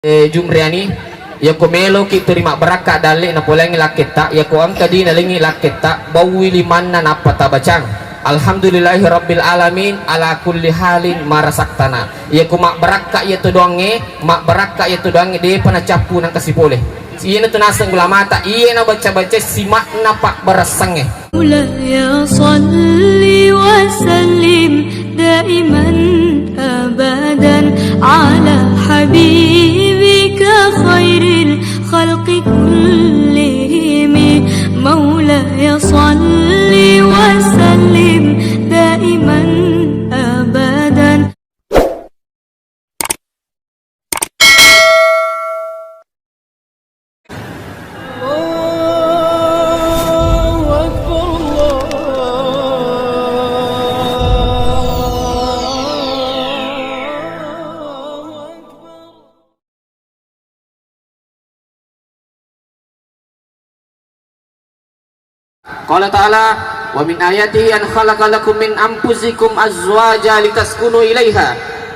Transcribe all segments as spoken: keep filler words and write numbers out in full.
Eh, Jumriani, iyako meloki turi mabbarakka dalle napoleangngi lakketta, iyako engka di nalengngi lakketta, bawwi limanna nappa tabacang. Alhamdulillahi rabbil alamin ala kulli halin marasaktana. Iyako mabbarakka iya to doangnge, mabbarakka iya to doangnge, depa nacappu nangka sipole. Iyana tu naseng ulamata, iyana baca-baca simakna pabbarassangnge. مولاي صل وسلم دائما أبدا على حبيبك خير الخلق كلهم. مولاي صل وسلم دائما أبدا. الله أكبر، الله أكبر. قال تعالى: ومن آياته أن خلق لكم من أنفسكم أزواجا لتسكنوا إليها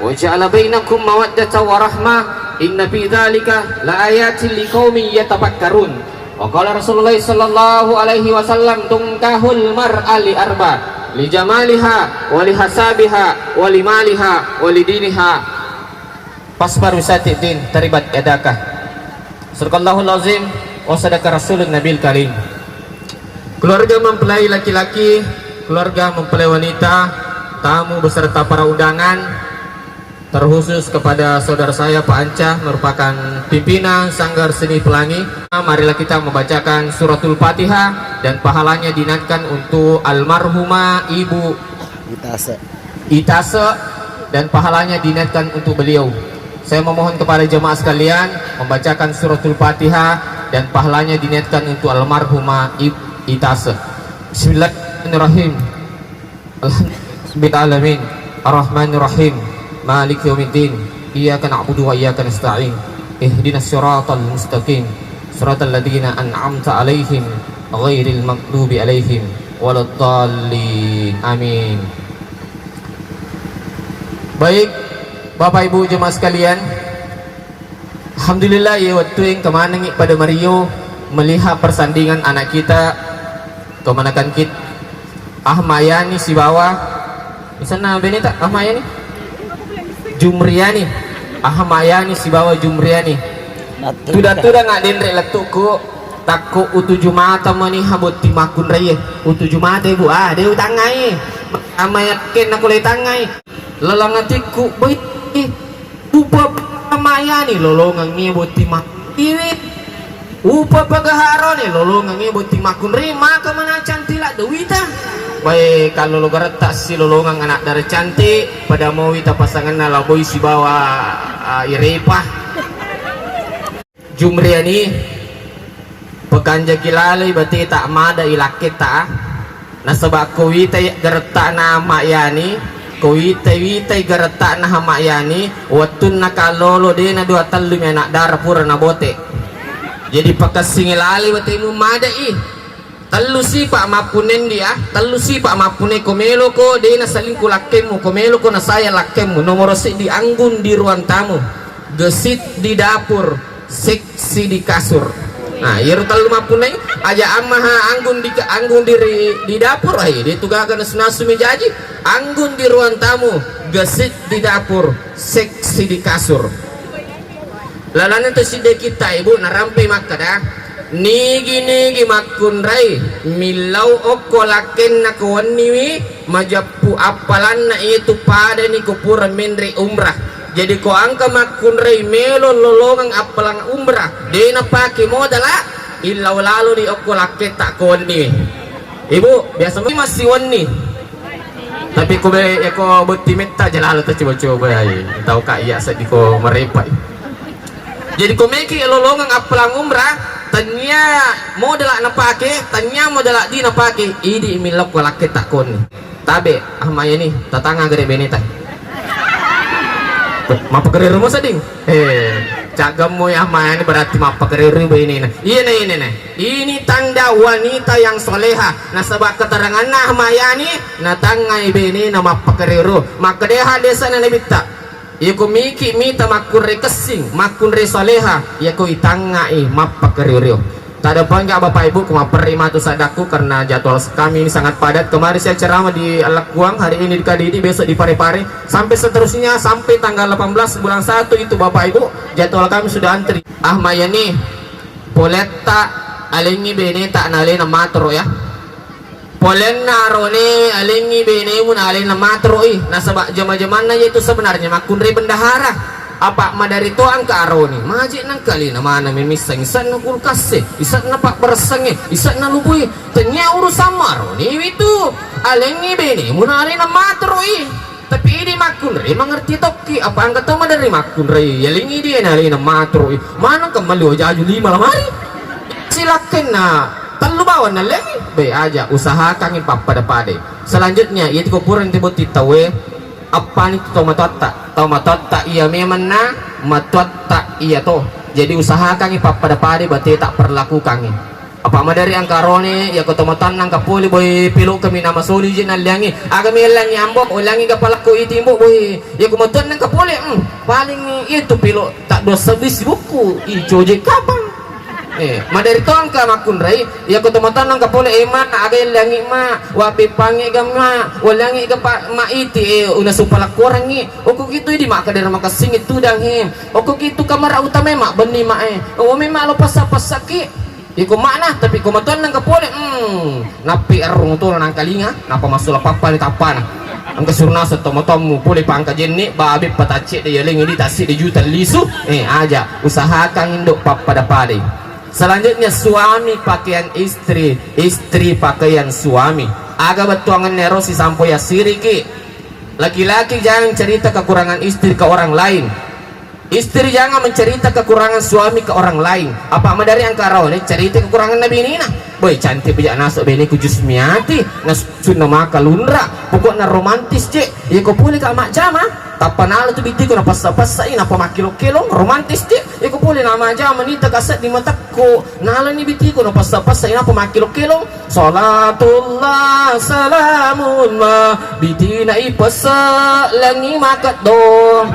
وجعل بينكم مودة ورحمة إن في ذلك لآيات لقوم يتفكرون. وقال رسول الله صلى الله عليه وسلم: تنكح المرأة لأربع: لجمالها ولحسبها ولمالها ولدينها. Fasbir bi zati din taribat yadaka. Sadaqallahul azim wa sadaqa rasulun nabil karim. Keluarga mempelai laki-laki, keluarga mempelai wanita, tamu beserta para undangan, terkhusus kepada saudara saya Pak Anca, merupakan pimpinan Sanggar Seni Pelangi. Marilah kita membacakan Suratul Fatihah dan pahalanya diniatkan untuk almarhumah Ibu Itase. Itase dan pahalanya diniatkan untuk beliau. Saya memohon kepada jemaah sekalian membacakan Suratul Fatihah dan pahalanya diniatkan untuk almarhumah Ib Itase. Bismillahirrahmanirrahim. Alhamdulillahirabbil alamin. Arrahmanirrahim. Maliki yaumiddin. Iyyaka na'budu wa iyyaka nasta'in. Ihdinas siratal mustaqim. Siratal ladzina an'amta 'alaihim ghairil maghdubi 'alaihim waladdallin. Amin. Baik, Bapak Ibu jemaah sekalian, alhamdulillah, iya wettu engka manengngi pada mario melihat persandingan anak kita, kemanakan kita, Ahmad Yani sibawa, misalna beneta Ahmad Yani, Jumriani, Ahmad Yani sibawa Jumriani. Tudang-tudang denre lettuku, takko utuju mata mani ha botting makkunraie. Utuju mata, Ibu, ah, de utangngai. Ahmad Yani kenna kule tangngai. Lalang atikku, boi, upa pamayani lolongengngi botting makkunraiwi. Upa pagaharoni lolongengngi botting makkunrai, maka mana cantik la Dewita. Bae, kallolo garetta silolongeng anak dara cantik, pada mowi tapasangenna La Boy sibawa, ah, Irepa. Jumriani, pekanjaki laloi bateta mada ilakketta. Nasaba ko witai garetta'na Ahmad Yani, ko witai-witai garetta'na Ahmad Yani, wettunna kallolo de na dua tellu mi anak dara pura nabote. Jadi pakessingi laloi batemu madai. Tellu sipa mappunnendi, ah, tellu sipa mappunne ko meloko de na selingkuh lakkemmu, ko meloko na sayang lakkemmu. Nomoro seddi, anggun di ruang tamu, gesit di dapur, seksi di kasur. Nah, iyaro tellu mappunnai, aja ammaha anggun di, anggun di, di dapur, ai, de tu gaga nasu-nasu mi jaji. Anggun di ruang tamu, gesit di dapur, seksi di kasur. Lalanna to sidde kitta, Ibu, narampe makkeda, nigi-nigi makkunrai millau okko lakkenna ko wenniwi, majeppu appalanna iyatu padani ko pura menre umrah. Jadi ko engka makkunrai melo lolongeng appalang umrah, de napake modala, illau laloni okko lakketta ko wenniwi. Ibu, biasa mui massiwenni. Tapi ko be, yako botting metta jalalo ta coba-coba ai. Tau ka iya seddi ko marepai. Jadi ko meki lolongeng appalang umrah, tania modala napake, tania modala di napake, idi millau ko lakketta koni. Tabe, Ahmad Yani, tatanga gare beneta. Mappakerero mo sedding. Eh, caggammo ya Ahmad Yani berarti mappakerero benena. Iya ne, ini ne. Ini tanda wanita yang soleha. Nasaba keteranganna Ahmad Yani, natangngai benena mappakerero. Makkedeha desana nabitta. Iyako miki mita makkunrai kessing, makkunrai saleha, iyako itangngai mappakerio-rio. Tadapangga Bapak Ibu, ku mapperri matu sadakku karena jadwal kami ini sangat padat. Kemarin saya ceramah di Allakkuang, hari ini di Kadidi, besok di Parepare, sampai seterusnya sampai tanggal delapan belas bulan satu itu Bapak Ibu, jadwal kami sudah antri. Ah, mayani poletta alengi beneta nalena matro ya. Polenna arone alengi benemu na alena matroi, nasaba jama-jamanna yaitu sebenarnya makkunrai bendahara. Apa madari to angka arone, maje nangka alena mana memisseng isenna kulkasse, isenna pabberessangnge, isenna lubue. Tania urusan arone witu, alengi benemu na alena matroi. Tapi idi makkunrai mangerti tokki, apa angka to madari makkunrai, yalengi di na alena matroi. Maneng kemali wajaju lima lamari. Silakkenna tellu bawang nallengi, be aja usahakangngi pappada-padai. Selanjutnya, iya tiko purani tibotti tauwe, appani tu tomatoatta. Tomatoatta iya memanna, matoatta iya to. Jadi usahakangngi pappada-padai bateta perlakukangngi. Apa madari angka arone, iya ko tomatoanna angka pole boy pelo kami nama soli je nalliangi. Aga mi ellangi ambo, ellangi ga palakko iti mbo boy. Iya ko matoanna angka pole, hmm, paling itu pelo tak dua sebis buku, i coje kapang. Eh, madari to angka makkunrai, iya ko tomatoanna angka pole, eh, ma, aga ellangi ma, wa peppangi ga ma, wa ellangi ga pa, ma iti, eh, una supalakkorangi. Oko gitu idi makkadera makessing tudang he. Oko gitu kamara utama ma benni ma, eh. Oh, memang lo passa-passaki. Iko makna, tapi ko matoanna angka pole, hmm, nappi arung to nangkalinga, napa massula pappani tappana. Engka surunasa tomatoammu pole pangka jenni, babe patacce de yalengi di tassi de juta lisu. Eh, aja, usahakan indo pappada-padai. Selanjutnya, suami pakaian istri, istri pakaian suami. Aga bettuanganna ero sisampo yassiriki. Laki-laki jangan cerita kekurangan istri ke orang lain. Istri jangan mencerita kekurangan suami ke orang lain. Apa madari angka arone cerita kekurangan nabi nina. Boy, cantik bejak nasuk beneku Jusmiati, nasunna maka lunra. Pokokna romantis je. Iya ko pole ka majjama, tappa nala tu bitiku napassa-passai, napa makkelo-kelong, romantis je. Iya ko pole na majjama nita kaseddi matakko, nalani bitiku napassa-passai, napa makkelo-kelong. Salatullah, salamullah, bitina ipesse langi makeddo.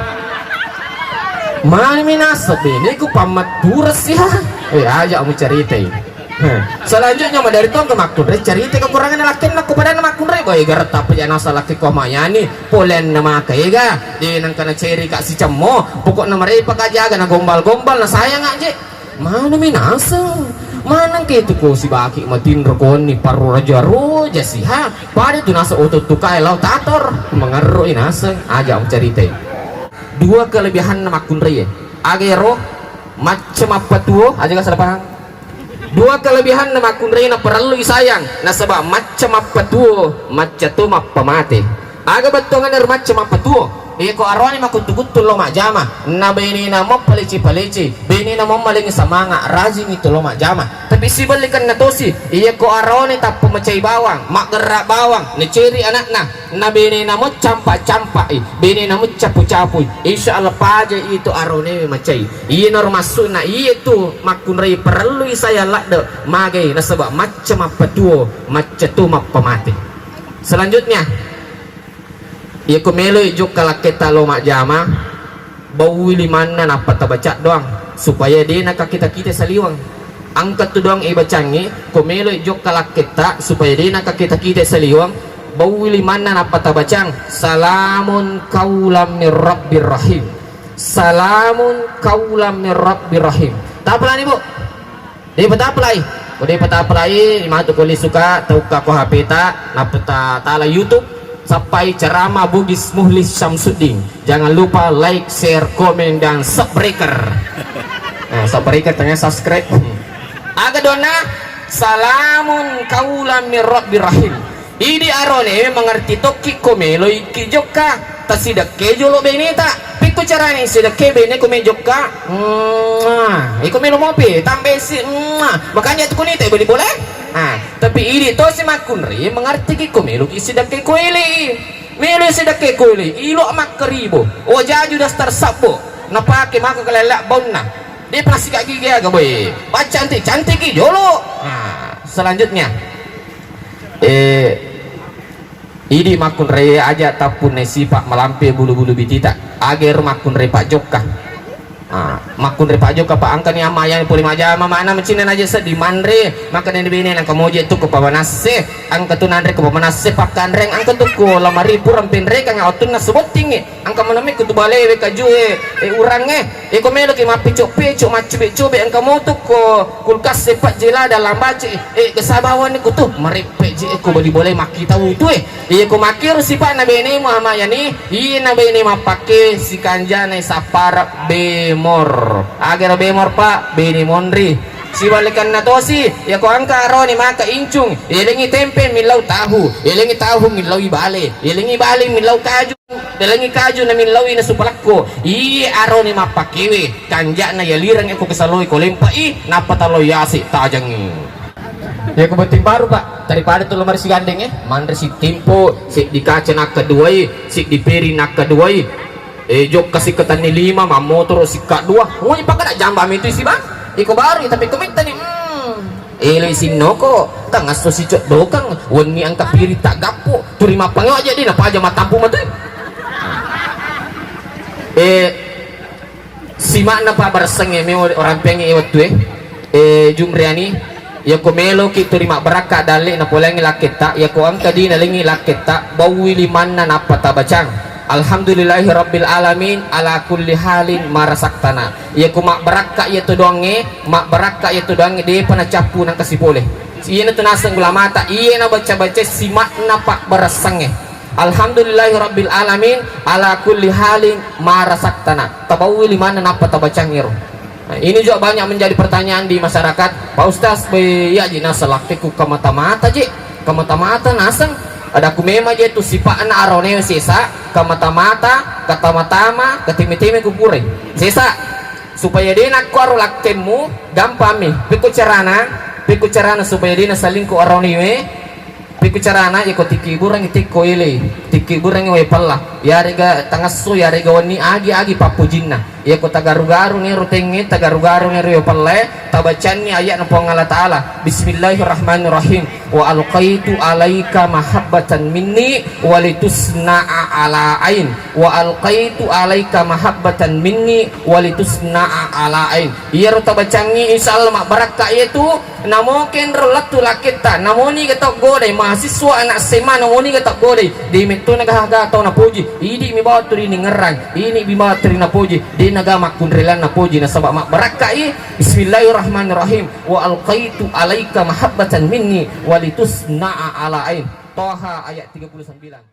Mani minasa beneku pammattureng siha. Eh, aja mu ceritai. Heh. Selanjutnya madari tong ke makkunrai cerita kekurangan lakkenna ko padana makkunrai boy garetta apa jana salah ke ko mayani polenna maka ega de nangkana ceri ka sicemmo pokokna marepa ka jaga na gombal-gombal na sayang aja. Manumi naseng, maneng ke tu ko sibaki matinro konni parro raja-roja siha, pada tu naseng oto tukai lao tator, mengerroi naseng, aja ceritai. Dua kelebihan makkunrai, aga ero, macca mappatuo, aja ga salah paham. Dua kelebihan makkunrai na perlu disayang, nasaba macca mappatuo, macca to mappamate. Aga bettuanganna ro macca mappatuo? Iyako aroni makuttu-kuttu lo majjama, na benena mo paleci-paleci, benena mo malengi samanga, rajingi tu lo majjama. Tapi sibellikenna tosi, iyako aroni tappa macai bawang, maggerra bawang, naceri anakna, na benena mo campa-campai, benena mo capu-capui. Insya Allah paja itu aronewe macai. Iyanaro maksudna, iyatu makkunrai parellui sayang ladde, magai nasaba macca mappatuo, macca tu mappamate. Selanjutnya, Iyako meloi jokka lakketta lo majjama, baui limanna nappa tabaca doang, supaya de nakakita-kita saliweng. Engka tu doang ibacangngi, ko meloi jokka lakketta supaya de nakakita-kita saliweng, baui limanna nappa tabacang, salamun qaulam mir rabbir rahim. Salamun qaulam mir rabbir rahim. Tapalani, Bu. De patapalai. Ko de patapalai, matu ko lisuka, taukka ko H P ta, nappa ta tala YouTube, sappai ceramah Bugis Muhlis Syamsuddin. Jangan lupa like, share, komen, dan subscriber. Nah, subscriber tengah subscribe. Aga dona, salamun qaulam mir rabbir rahim. Idi arone mengerti tokki ko meloi ki jokka, tasidekke jolo beneta. Pikko carane sidekke bene ko me jokka? Mwah. Iko melo mopi, tambe si, mwah. Makanya tu kunita beli boleh. Ah, tapi idi to si makkunri mengerti ki ko melo ki sidekke ko ili. Melo sidekke ko ili, ilo makkeribo. O jaju daster sabbo. Napake maka kelelak baunna. Dia pernah sikat gigi aga boy. Baca cantik-cantik ki jolo. Nah, selanjutnya. Eh, Idi makkunrai aja tappunna sipa malampe bulu-bulu bitita. Agero makkunrai pajokka. Ah, makkunrai pajokka pa angkani amayang pole majama mana macinna naja seddi manre, maka nene bene nangka moje tu ko pamanasse, angka tu nanre ko pamanasse pakkanreng angka tu ko lamari purang penrekang ottunna subottingi. Angka manammi kutu balewe kajue, e, urangnge. E, ko meloki mappicok-picok, maccobe-cobe, angka motu ko kulkas e pajjela dalam bace, e, kesabawani kutu, mareppe je, e, ko bali bole makkita utu, e. Iya ko makkiro sipa'na benemu amayani, iyena bene mappake sikanjana sappara bemor. Agero bemor, Pak, bene monri. Sibalikanna tosi, yako angka aroni maka incung, elengi tempe millau tahu, elengi tahu millau bale, elengi bale millau kaju. Dalengi kaju na millaui na supalakko. Iye aroni mappakewe, kanja'na yalireng ko kesaloi ko lempai, nappa taloi yase tajangi. Ya ko botting baru, Pak, daripada tu lemari sigandeng, eh, manre si tempo, si di kaca nakka duai, si di peri nakka duai. Eh, jokka si ketanni lima, mammotoro si ka dua. Ngoni pakada jamba mitu isi, Bang. Iko baru, tapi ko mettani, hmm. Ele sinnoko, tangasso si cok dokang, wenni angka piri tak gappo. Turi mappangewa jadi napaja matampu matui. Eh, simakna pa baresseng e meo orang peng e wettu e. Eh, Jumriani, yako meloki turi mabbarakka dalle napoleangi lakketta, yako angka di nalengi lakketta, baui limanna nappa tabacang. Alhamdulillahi rabbil alamin ala kulli halin marasaktana. Yako mabbarakka iya to doangnge, mabbarakka iya to doangnge depa nacappu nangka sipole. Iyana tu naseng ulamata, iyana baca-baca simakna pabbaressangnge. Alhamdulillahi rabbil alamin ala kulli halin marasaktana. Tabaui limanna nappa tabacang ero. Nah, ini juga banyak menjadi pertanyaan di masyarakat. Pak Ustaz, be, iya ji naseng lakkekku kamata-mata ji. Kamata-mata naseng. Ada ku memang je tu sipakna arone sesa, kamata-mata, katama-tama, kateme-teme ku pure. Sesa. Supaya de nakko aro lakkemmu, gampammi. Pekko carana, pekko carana supaya de nasalingku arone we. Pekko carana, yako tikki burangi tekko ele, tikki burangi wae pella. Yarega tangasso, yarega wenni agi-agi pappujinna. Yako tagaru-garu nero tengnge, tagaru-garu nero yo pella, tabacanni ayatna Puang Allah Taala. Bismillahirrahmanirrahim. Wa alqaitu alaika mahabbatan minni walitusna'a ala ain. Wa alqaitu alaika mahabbatan minni walitusna'a ala ain. Iyaro tabacangi insyaallah mabbarakka yetu. Namo kenro lettu lakketta, namoni ga tau godai mahasiswa anak S M A, namoni ga tau godai, de metto na gaga tau napoji. Idi mi bawa turi ningerrang, ini mi bawa turi napoji, de naga makkunrelan napoji nasaba mabbarakkai. Bismillahirrahmanirrahim. Wa alqaitu alaika mahabbatan minni walitusna'a ala ain. Toha ayat tiga puluh sembilan.